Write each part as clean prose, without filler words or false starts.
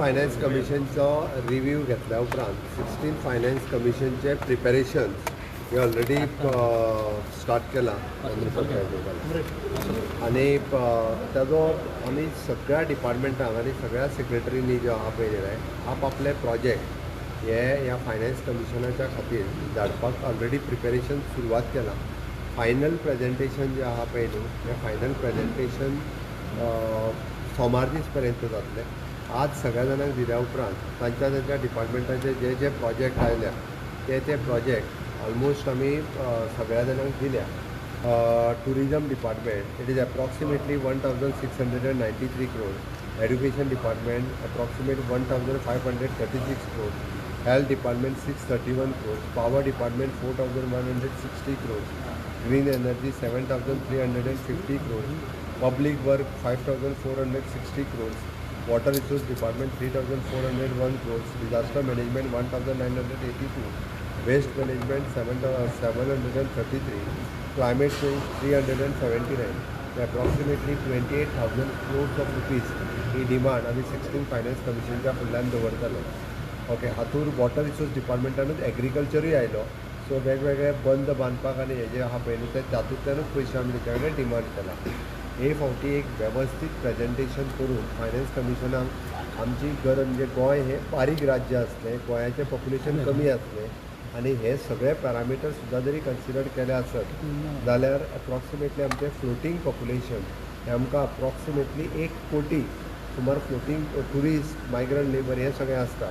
Finance कमिशनचो review घेतल्या उपरांत 16 finance कमिशनचे preparation हे ऑलरेडी स्टार्ट केलां आनी ताजो आमी सगळ्या डिपार्टमेंटांक आनी सगळ्या सेक्रेटरींनी जो आहा पळय आपआपले प्रोजेक्ट हे ह्या फायनान्स कमिशनाच्या खातीर धाडपाक ऑलरेडी प्रिपेरेशन सुरवात केलां. फायनल प्रेजेंटेशन जें आहा पळय न्हू हें फायनल प्रेजेंटेशन सोमार दीस पर्यंत जातलें. आज सगळ्या जाणांक दिल्या उपरांत तांच्या तांच्या डिपार्टमेंटाचे जे जे प्रोजेक्ट आयल्या ते ते प्रोजेक्ट ऑलमोस्ट आमी सगळ्या जाणांक दिल्या. Tourism department it is approximately 1693 crore, education department approximate 1536 crore, health department 631 crore, power department 4160 crore, green energy 7350 crore, public work 5460 crores, water resource department 3401 crores, disaster management 1982, waste management 733, climate change 379. Approximately 28,000 crores of rupees he demand आमी 16 finance कमिशनच्या फुडल्यान दवरतले. Okay, हातूंत water resource डिपार्टमेंटानूच एग्रीकल्चरूय आयलो. So वेगवेगळे बंद बांदपाक आनी हे जे आहा पळय न्हू ते तातूंतल्यानूच पयशे आमी तेच्या कडेन डिमांड केला. हे फावटी एक वेवस्थीत प्रेजेंटेशन करून फायनान्स कमिशनाक आमची गरज म्हणजे गोंय हें बारीक राज्य आसलें, गोंयाचें पॉप्युलेशन कमी आसलें आनी हे सगळे पॅरामिटर सुद्दां जरी कन्सिडर केले आसत जाल्यार एप्रॉक्सिमेटली आमचें फ्लोटींग पॉप्युलेशन हें आमकां अप्रॉक्सिमेटली 1 कोटी सुमार फ्लोटींग ट्युरिस्ट मायग्रंट लेबर हें सगळें आसता.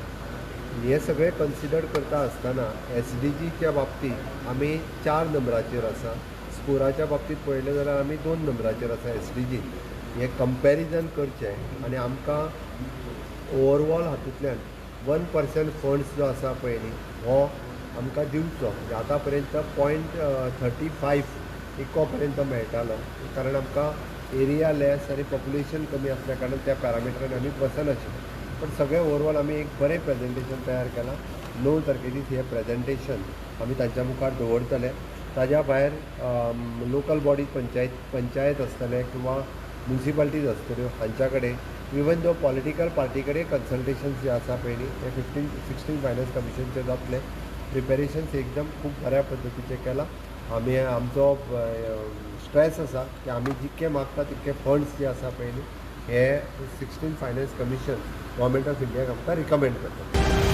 हे सगळें कन्सिडर करता आसतना एसडीजीच्या बाबतींत आमी 4 नंबराचेर आसा, स्कोराच्या बाबतींत पळयलें जाल्यार आमी 2 नंबराचेर आसा एसडीजी. हें कंपॅरिजन करचें आनी आमकां ओवरऑल हातूंतल्यान 1% फंड्स जो आसा पळय न्ही हो आमकां दिवचो. म्हणजे आतां पर्यंत 0.35 इको पर्यंत मेळटालो, कारण आमकां एरिया लेस आनी पॉप्युलेशन कमी आसल्या कारणान त्या पॅरामिटरान आमी बसनाशिल्ले. पण सगळें ओवरऑल आमी एक बरें प्रेजेंटेशन तयार केलां. 9 तारखे दीस हें प्रेजेंटेशन आमी तांच्या मुखार दवरतले. ताज्या भायर लोकल बॉडीज पंचायत आसतले किंवा म्युनिसिपालिटीज आसतल्यो हांच्या कडेन इवन दो पॉलिटिकल पार्टी कडेन कन्सल्टेशन्स जे आसा पळय न्ही ते 16 फायनान्स कमिशनचे जातले. प्रिपेरेशन्स एकदम खूब बऱ्या पद्दतीचें केलां. आमी आमचो स्ट्रेस आसा की आमी जितके मागता तितके फंड्स जे आसा पळय न्ही हे 16 फायनान्स कमिशन गव्हर्मेंट ऑफ इंडियाक आमकां रिकमेंड करता.